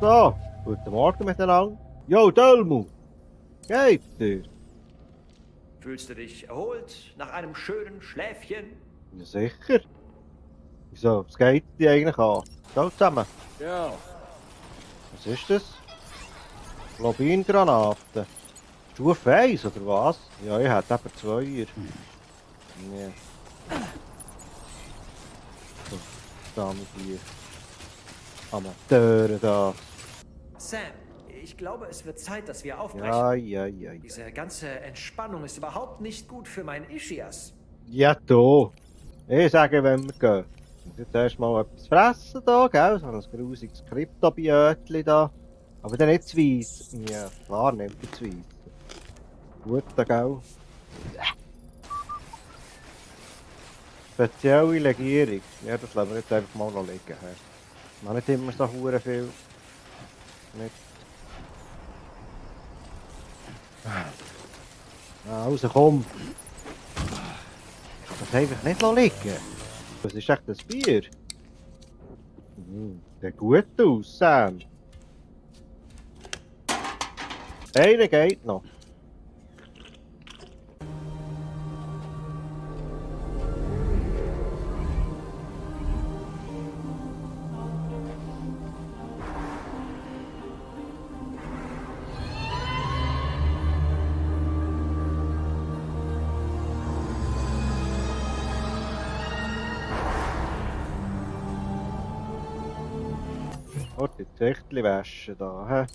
So, guten Morgen miteinander. Jo, Dölmu, geht's dir? Fühlst du dich erholt nach einem schönen Schläfchen? Ja, sicher. Wieso, was geht dir eigentlich an? Schau zusammen. Ja, Was ist das? Lobingranaten. Stufe 1 oder was? Ja, ich hätte eben 2er. Nee. So, verdammt hier. Amateure da. Sam, ich glaube, es wird Zeit, dass wir aufbrechen. Ja. Diese ganze Entspannung ist überhaupt nicht gut für meinen Ischias. Ja, da. Ich sage, wenn wir gehen. Und jetzt erstmal etwas fressen da, gell? So ein grusiges Kryptobiötchen da. Aber dann nicht zu weiss. Ja, klar, nimmt er zu weiss. Gut, gell? Spezielle Legierung. Ja, das lassen wir jetzt einfach mal noch liegen. He. Noch nicht immer so hure viel. Nicht. Also komm. Das einfach nicht liegen. Was ist echt das Bier? Sieht gut aus, Sam. Einer geht noch. Oh, die Zächtchen waschen da, hä?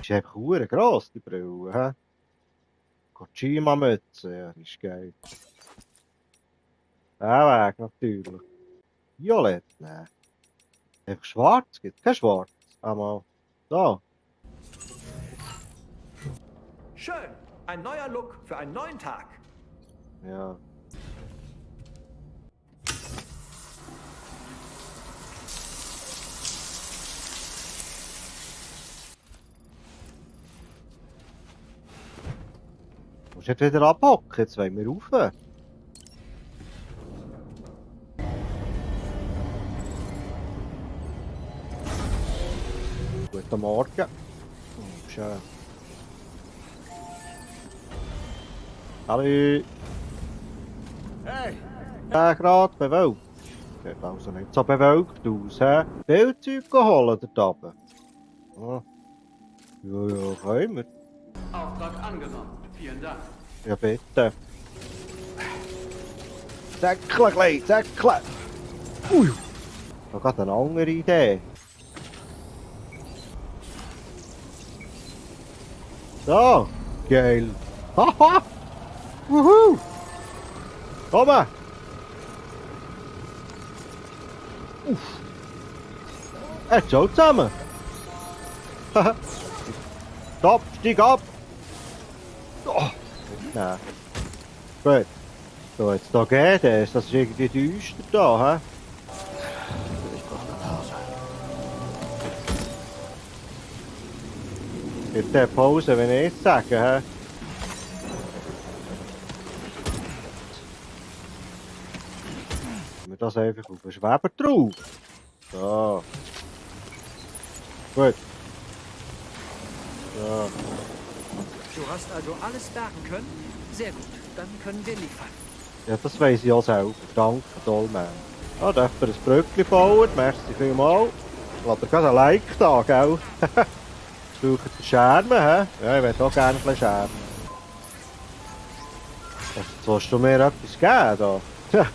Ist einfach hure gross, die Brille, hä? Kojima-Mütze, ja, die ist geil. Der Weg natürlich. Violett, ne? Einfach schwarz, gibt's kein schwarz. Einmal. So. Schön, ein neuer Look für einen neuen Tag. Ja. Du musst jetzt wieder abhocken, jetzt wollen wir rauf. Guten Morgen. Schön. Hallo. hey, Gerade bewölkt. Sieht also nicht so bewölkt aus, hä? Viel Zeug holen da oben. Ah. Ja, können wir. Auftrag angenommen. Vielen Dank. Ja, bitte. Säckle, gleich, säckle. Ui. Ich habe gerade eine andere Idee. So, geil. Haha. Wuhu. Komm mal. Uff. Jetzt auch zusammen. Haha. Stopp, steig ab. Oh. Nein. Gut. So, jetzt da geht es. Das ist irgendwie düster da, hä? ich brauche nach Hause. Gibt der Pause, wenn ich es sage, hä? Wir das einfach auf den Schweber drauf. So. Gut. So. Du hast also alles bergen können? Sehr gut, dann können wir liefern. Ja, das weiss ich auch selber. Danke, Dollman. Ah, darf er ein Brückchen bauen? Merci vielmals. Lass dir gerade ein Like da, gell? Suchen den Schermen, hä? Ja, ich will auch gerne ein bisschen Schermen. Was willst du mir etwas geben, da? Tja.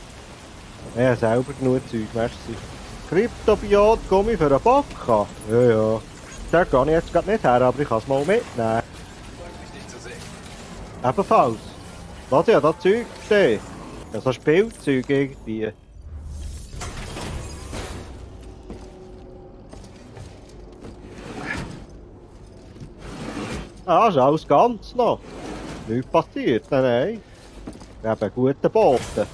Ich habe selber genug Zeug, merci. Kryptobiot, Gummi für einen Bocca? Ja. Da gehe ich jetzt gerade nicht her, aber ich kann es mal mitnehmen. Freut mich, dich zu sehen. Ebenfalls. Lass ja da Zeug stehen. Ja, so Spielzeug irgendwie. Ah, ist alles ganz noch. Nichts passiert, nein. Wir haben einen guten Boten.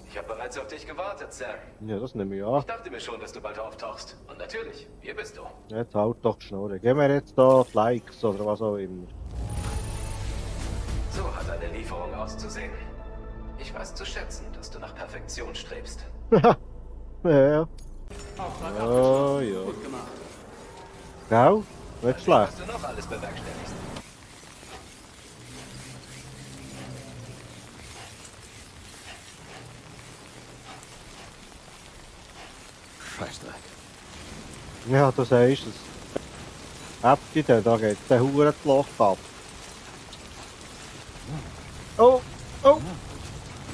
Ich habe bereits auf dich gewartet, Sam. Ja, das nehme ich an. Ich dachte mir schon, dass du bald auftauchst. Und natürlich, hier bist du. Jetzt halt doch die Schnurre. Geben wir jetzt da die Likes oder was auch immer. deine Lieferung auszusehen. Ich weiß zu schätzen, dass du nach Perfektion strebst. Ja, ja. Auftrag Oh, abgeschlossen. ja. Gut gemacht. Gell? Nicht schlecht. Was du noch alles bewerkstelligst. Scheißdreck. Ja, du sagst es. Habt ihr denn? Da geht der Huren das Loch ab. Oh! Oh!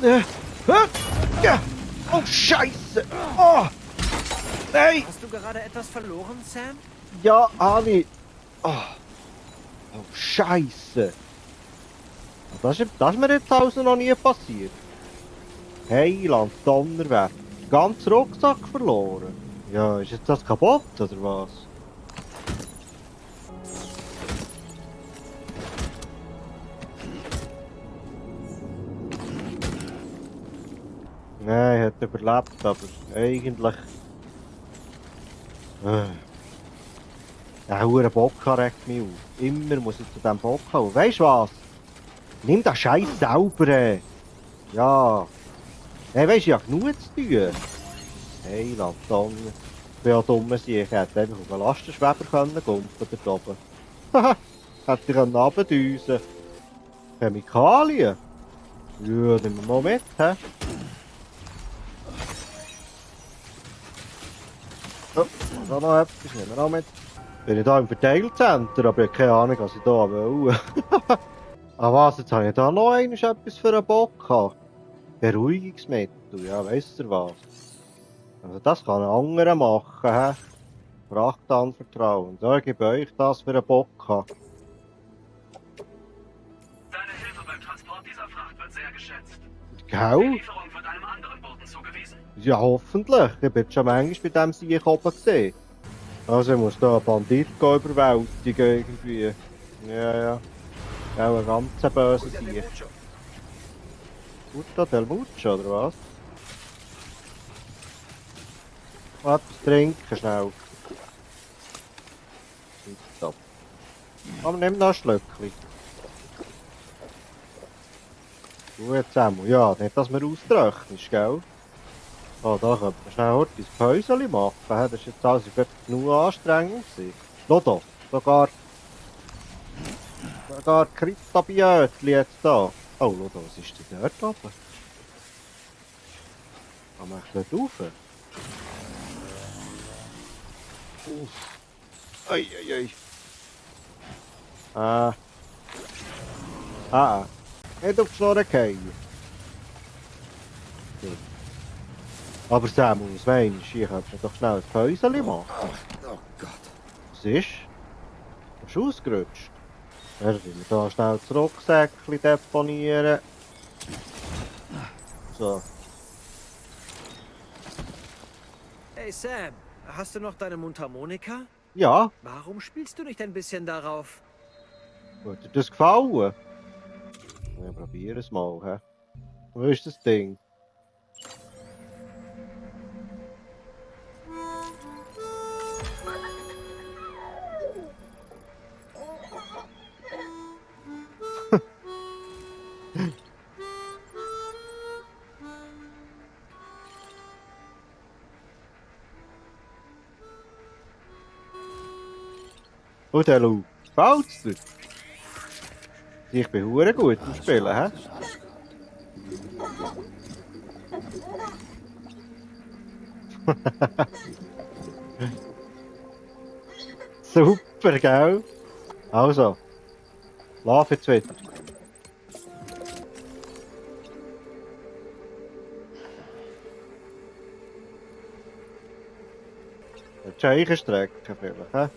Ja! Oh, Scheiße! Oh! Nein! Hast du gerade etwas verloren, Sam? Ja, Ani! Oh, oh Scheiße! Das ist mir jetzt also noch nie passiert. Heiland, Donnerwetter. Ganz Rucksack verloren. Ja, ist jetzt das kaputt oder was? Nein, er hat überlebt, aber eigentlich... Der hure Bock regt mich auf. Immer muss ich zu diesem Bock haben. Weißt du was? Nimm den Scheiß selber. Ja. Hey, weisst du, ich habe genug zu tun. Hey, Latone. Ich bin ja dumm, ich hätte einfach auf einen Lastenschweber gumpen dort oben. Haha, hätte ich runterdüsen. Chemikalien? Ja, nehmen wir mal mit, hä? Oh, da noch etwas, nehmen wir auch mit. Bin ich da im Verteilcenter, aber ich habe keine Ahnung, was ich da will. Ah was, jetzt habe ich da noch einmal etwas für einen Bock gehabt. Beruhigungsmittel, ja, weißt du was? Also das kann ein anderer machen, hä? Fracht anvertrauen. So, ich gebe euch das für einen Bock gehabt. Deine Hilfe beim Transport dieser Fracht wird sehr geschätzt. Die Gell? Lieferung wird einem anderen Boten zugewiesen. Ja, hoffentlich. Ich bin schon manchmal bei dem Sieg oben gesehen. Also ich muss da einen Bandit überwältigen irgendwie. Ja, ja. Auch ein ganz böser Sieg. Puta del Mucho, oder was? Etwas trinken, schnell. Stopp. Aber nimm noch ein Schlückchen. Gut zusammen. Ja, nicht, dass wir austrocknen, gell? Oh, da könnte man schnell heute ein Päuschen machen. Das ist jetzt also genug anstrengend gewesen. Noch da. Sogar Kryptobiötli jetzt da. Oh, schau, was ist denn dort oben? Kann man dort rauf? Uff. Ei, ei, ei. Nicht auf die Schnurren fallen. Gut. Aber Samuel, was meinst du? Hier könnte man doch schnell ein Päuschen machen. Oh Gott. Was ist? Bist du ausgerutscht? Ja, dann wir hier schnell das Rucksäckchen deponieren. So. Hey Sam, hast du noch deine Mundharmonika? Ja, Warum spielst du nicht ein bisschen darauf? hat dir das gefallen? Ja, probier es mal, hä? Wo ist das Ding? Und der Lu, gefällt's dir? Ich bin hure gut im Spielen, hä? Super, gell? Also, lauf jetzt wieder. Eine Scheichenstrecke vielleicht, hä?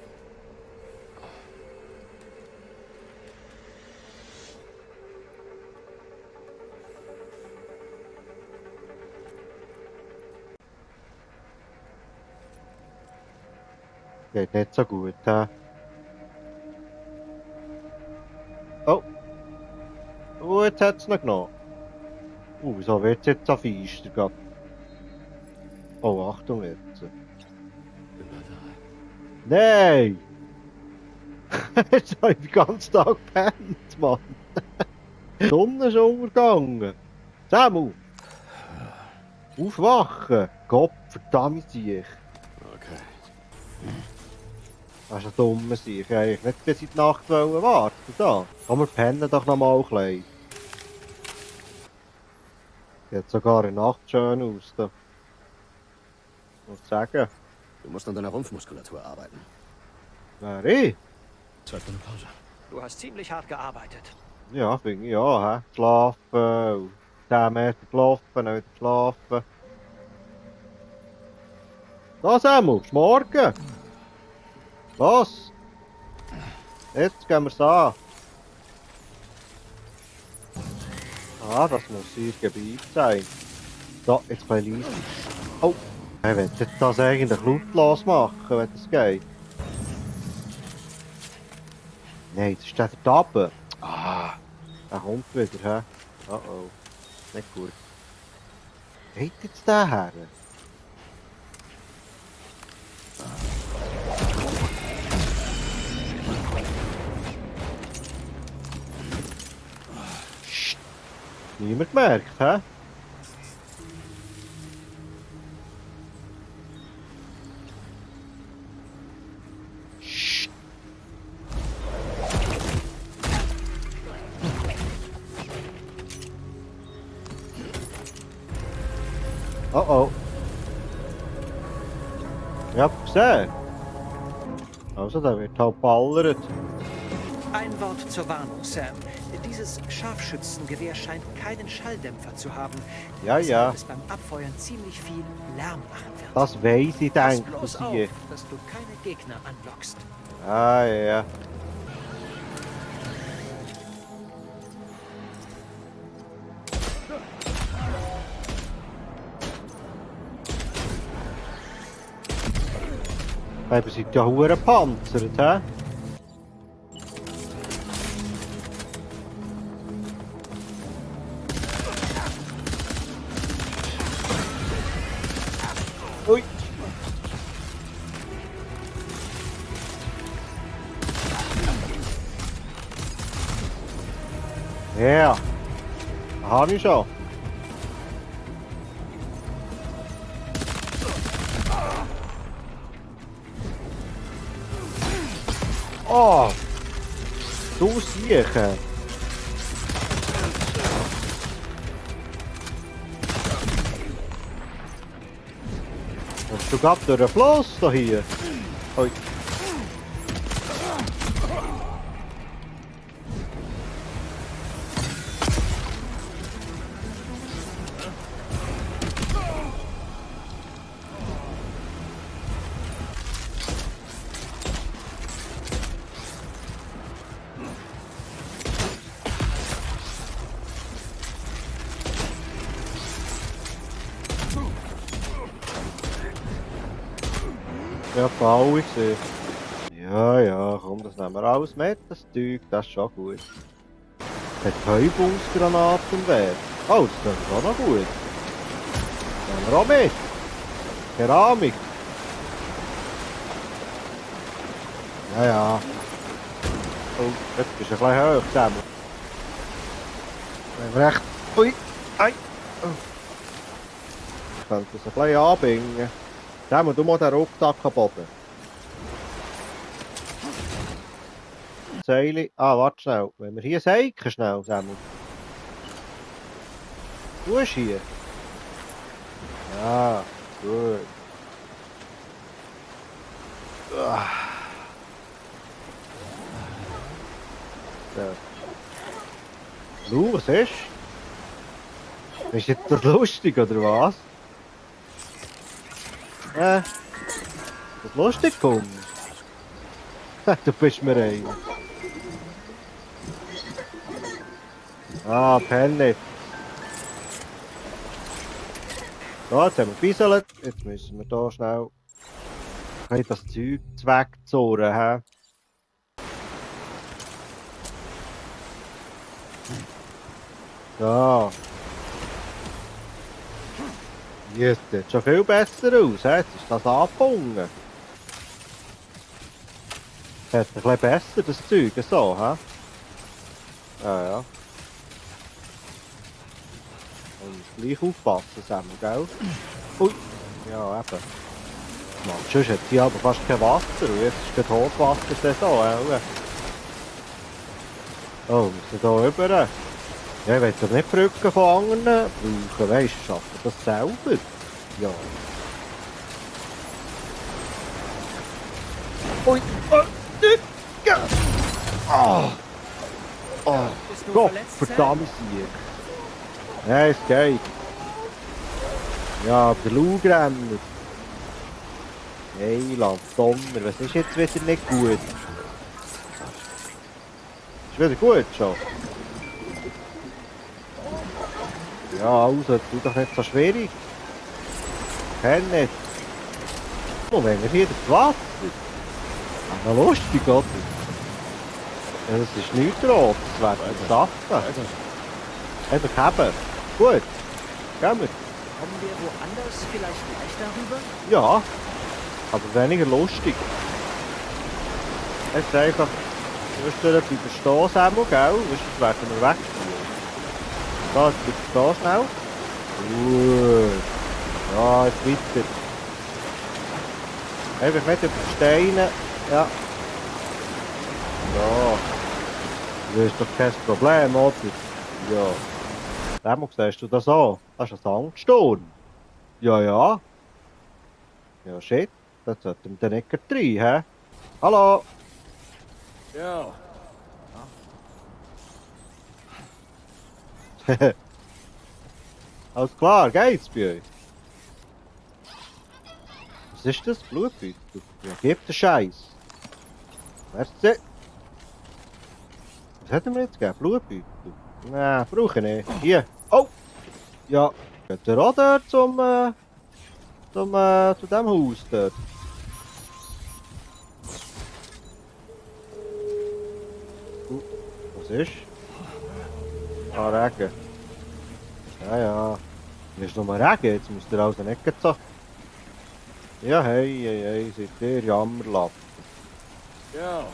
Geht nicht so gut, hä? Oh! Oh, jetzt hat es noch genommen. Wieso wird es jetzt so feister? Grad? Oh, Achtung jetzt. Nein! Jetzt habe ich den ganzen Tag gepennt, Mann. Die Sonne ist untergegangen. Samu! Aufwachen! Gott verdammt sich! Okay. Das ist ein dummer Sieg. Ich wollte eigentlich nicht bis in die Nacht warten. Da. Komm, wir pennen doch noch mal ein bisschen. Sieht sogar in der Nacht schön aus. Da. Muss sagen. Du musst an deiner Rumpfmuskulatur arbeiten. Wer ich? Zeit für eine Pause. Du hast ziemlich hart gearbeitet. Ja, finde ich ja. He? Schlafen, 10 Meter gelaufen, dann wieder schlafen. Da, Samu, ist morgen. Los. Jetzt gehen wir es an. Ah, das muss ihr Gebiet sein. So, jetzt ein bisschen leise. Oh, ich will das eigentlich lautlos machen, wenn das geht. Nein, das ist der da oben. Ah, er kommt wieder, hä? Oh oh, nicht gut. Geht jetzt der her? Psst. Niemand gemerkt, hä? Psst. Oh oh. Ja, gesehen. Also, da wird halt ballert. Ein Wort zur Warnung, Sam. Dieses Scharfschützengewehr scheint keinen Schalldämpfer zu haben. Ja, ja. Weshalb es beim Abfeuern ziemlich viel Lärm machen wird. Das weiss ich, Pass denke bloß ich. auf, dass du keine Gegner anlockst. Ah, ja. Eben sind ja hure panzert, hä? Ui. Ja. Habe ich schon. Oh! Du Siechen! Hast du gerade durch den Fluss da hier? Ui. Ja, Bauig gesehen. Ja, ja, komm, das nehmen wir alles mit, das Zeug, das ist schon gut. Hat Heubungsgranatenwerk. Oh, das ist auch noch gut. Nehmen wir auch mit. Keramik. Ja, ja. Oh, jetzt bist du ein bisschen hoch zusammen. Wenn wir recht... Ui! Ei! Oh. Ich könnte das ein bisschen anbringen. Samuel, du mal den Rucksack am Boden. Seile. Ah, warte schnell. Wenn wir hier säiken, schnell, Samuel. Du bist hier. Ja, gut. Ah. So. Lu, was ist? Ist jetzt das lustig, oder was? Das lustig kommt. Du bist mir ein. Ah, Penny. So, jetzt haben wir gebieselt. Jetzt müssen wir hier schnell das Zeug wegzoren. He? So. Jetzt sieht schon viel besser aus. He? Jetzt ist das angefangen. Hat ein bisschen besser das Zeug so, hä? Ja, ja. Und gleich aufpassen, Sam, gell? Ui. Ja, eben. Mann, sonst hat sie aber fast kein Wasser. Und jetzt ist die Hochwassersaison, auch. Oh, wir sind hier rüber. Ja, ich will aber nicht Brücken von anderen brauchen, weisst du, schaffen das selber. Ja. Ui, ja. Ah. Oh, Bist du Gott, verletzt, Sam? verdammt hier. Ja, es geht. Ja, der Laugrenner. Heiland, Donner, was ist jetzt wieder nicht gut? Ist wieder gut schon. Ja, also, tu doch nicht so schwierig. Kenn nicht. Oh, wenn wir hier das Wasser. Aber lustig, oder? Ja, das ist nichts rot, das werden wir schaffen. Einfach haben. Gut. Gehen wir. Kommen wir woanders vielleicht leicht darüber? Ja, aber weniger lustig. Jetzt einfach zwischendurch bleiben stehen, Samuel, gell? Sonst werden wir weg. So, jetzt bleiben stehen schnell. Gut. Ja, jetzt weiter. Einfach nicht über die Steine. Ja. So. Das ist doch kein Problem, oder? Ja. Samuel, siehst du das an? Das ist ein Sandsturm. Ja, ja. Ja, shit. Das sollten wir dann nicht rein, hä? Hallo? Ja. Alles klar, geht's bei euch? Was ist das? Blutbeutel? Ja, gib den Scheiß. Merci. Was hätten wir jetzt gegeben? Blutbeutel? Nein, brauche ich nicht. Hier. Oh! Ja. Geht ihr auch dort zu dem Haus dort? Was ist? Ah, Regen. Ja, ja. Hier ist nur Regen, jetzt müsst ihr also nicht so... Ja, hey, hey, hey, seid ihr Jammerlappen. Ja.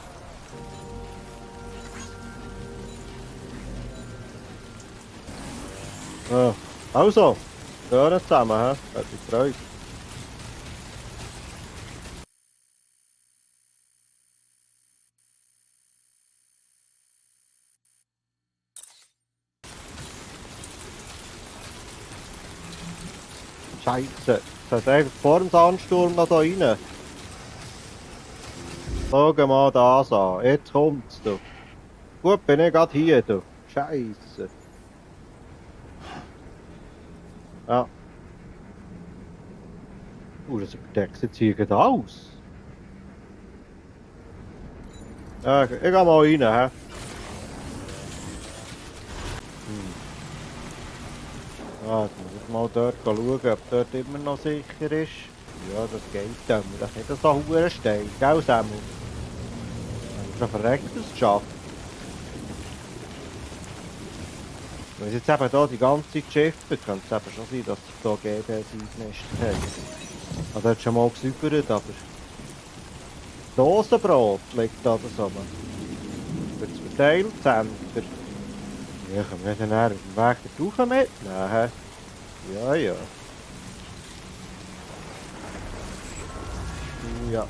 Ja. Also, hören zusammen, hä? Hat mich gefreut. Scheiße, es hat einfach vor dem Sandsturm noch da rein. Schau mal das an, jetzt kommt's, du. Gut, bin ich gerade hier, du. Scheiße. Ja. Das überdeckt jetzt hier gerade aus. Ja, ich geh mal rein, hä? Ja, jetzt muss ich mal dort schauen, ob dort immer noch sicher ist. Ja, das geht dann. Das ist nicht so hure steil, gell, Samuel? Haben wir schon verreckt, das geschafft. Wenn sie jetzt eben hier die ganze Zeit schiffen, könnte es eben schon sein, dass sie hier GBs eingenistet haben. Also hat schon mal gesäubert, aber... Dosenbrot liegt da so. Für das Verteilzentrum. Ja, können wir dann auf dem Weg da mit? Nein. Ja, ja. Ja.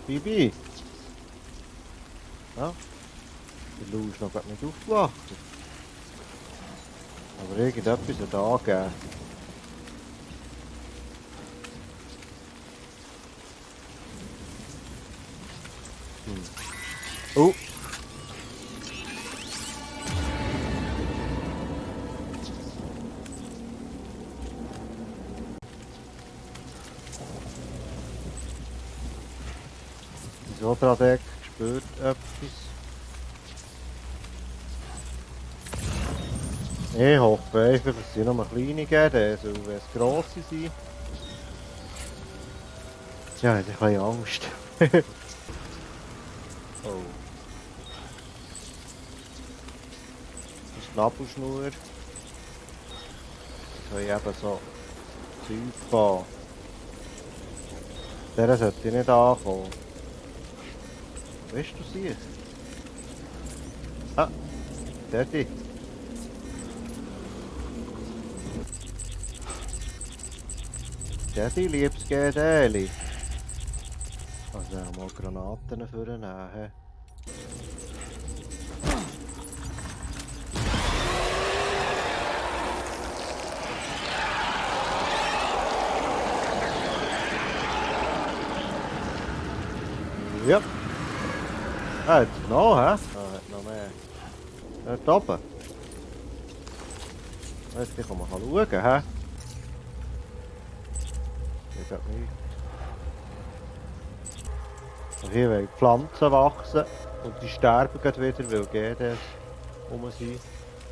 Bibi. Ja. Der Lou ist noch gar nicht aufgewacht. Aber irgendetwas hat angegeben. Oh. Das Ultradeck spürt etwas. Ich hoffe einfach, dass sie noch mal kleine geben, so wenn es grosse sind. Ja, ich habe ein bisschen Angst. Oh. Das ist die Nabelschnur. Da habe ich eben so Zeug fahren. Der sollte ich nicht ankommen. Weißt du sie? Ah, dort. Daddy, liebes GDL. Also mal Granaten vornehmen. Hä? Ja. Ah, jetzt noch, hä? Ah, hat noch mehr. Dort oben. Jetzt kann man schauen, hä? Hier geht nichts. Und hier wollen Pflanzen wachsen und die sterben gerade wieder, weil GDs rum sind.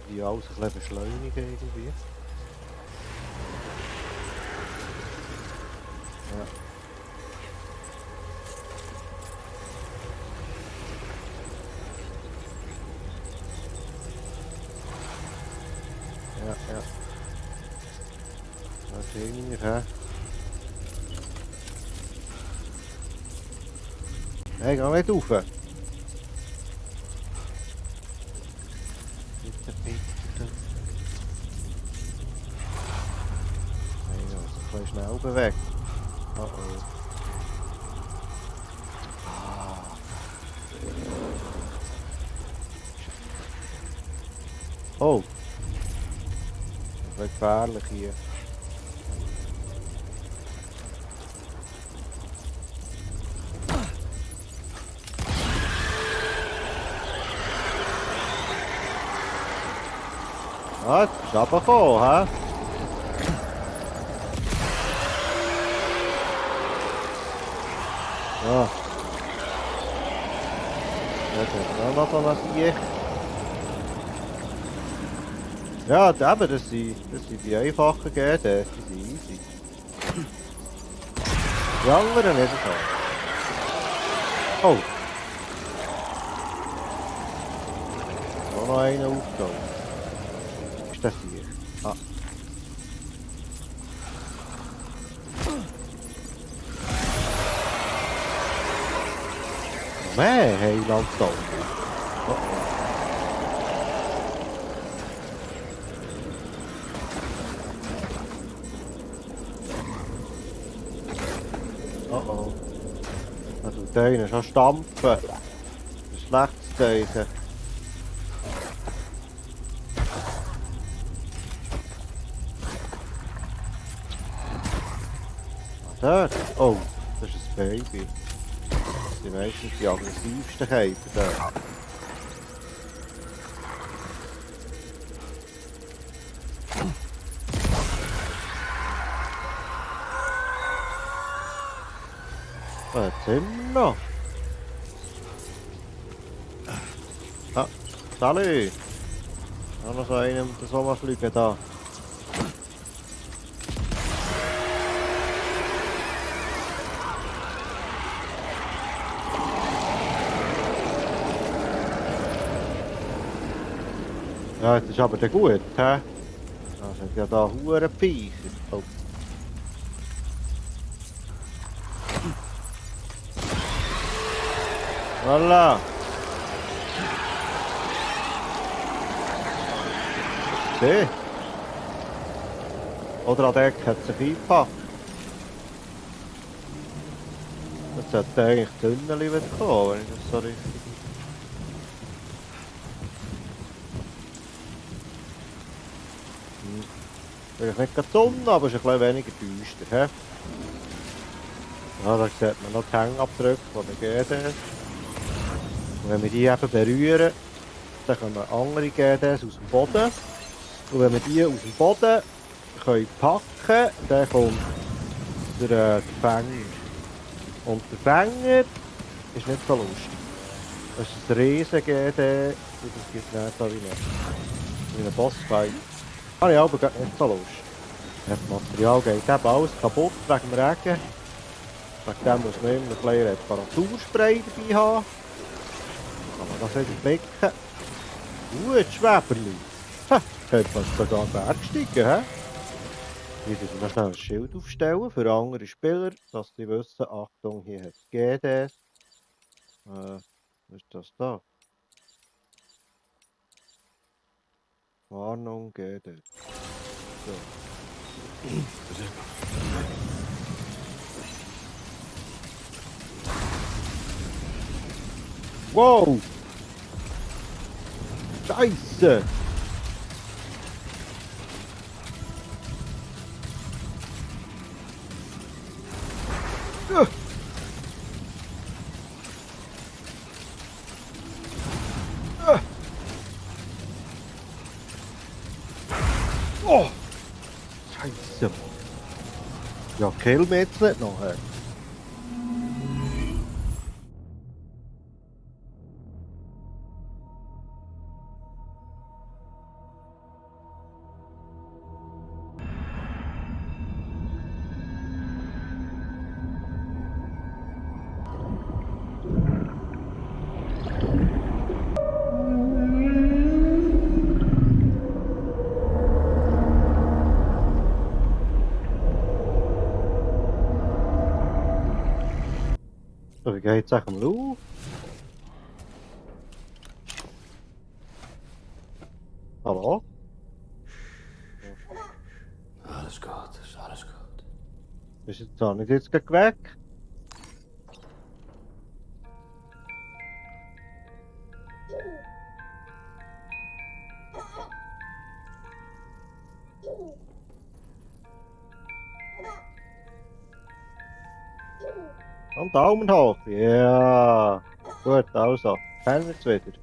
Die alles ein bisschen beschleunigen irgendwie. Ja. Ja, ja. Was sehen wir, hä? Hey, geh nicht rauf! Bitte, bitte. Hey, das ist ein bisschen schnell bewegt. Oh oh. Oh! Das wird gefährlich hier. Ah, jetzt bist du runtergekommen, hä? Ja. Jetzt haben wir auch noch so ein Viech. Ja, eben, das sind die einfachen GDs, die sind easy. Die anderen nicht so. Oh! Noch noch einer aufgegangen. Ist das hier? Ah. Mehr Heiland da. Oh oh. Oh oh. Da tut einer schon stampfen. Das ist ein schlechtes Zeichen. Dort? Oh, das ist ein Baby. Das sind meistens die aggressivsten Käfer dort. Jetzt sind wir noch. Ah, Sally! Auch noch so einen mit der Sommerflüge da. Ja, jetzt ist aber der gut, hä? Das hat ja da hure Viecher. Oh. Voilà! Okay. Oder an der Ecke hat sich eingepackt. Jetzt sollte eigentlich Tunnel wieder kommen, wenn ich das so richtig... Vielleicht nicht ganz Sonne, aber es ist ein bisschen weniger düster. He? Ja, da sieht man noch die Hängabdrücke von den GDs. Und wenn wir die eben berühren, dann kommen andere GDs aus dem Boden. Und wenn wir die aus dem Boden können packen, dann kommt der Fänger. Und der Fänger ist nicht so lustig. Das ist ein riesen GD und das gibt nicht so wie ein Bossfight. Habe ich aber gar nicht so Lust. Das Material geht eben alles kaputt wegen dem Regen. Wegen dem muss man immer ein bisschen Reparaturspray dabei haben. Kann man das wieder blicken. Gut, Schweberli. Ha, könnte man sogar Bergsteigen, hä? Hier müssen wir noch schnell ein Schild aufstellen für andere Spieler, dass sie wissen, Achtung, hier hat es GDs. Was ist das da? Warnung, GDs. So. Wow! Scheiße! Oh! Scheiße! Ja, kill mich jetzt nicht nachher. So, wie geht's eigentlich mal auf? Hallo? Alles gut, ist alles gut. Ist jetzt auch nicht jetzt gleich weg? Und Daumen hoch. Ja. Gut, also. Kennen wir es wieder.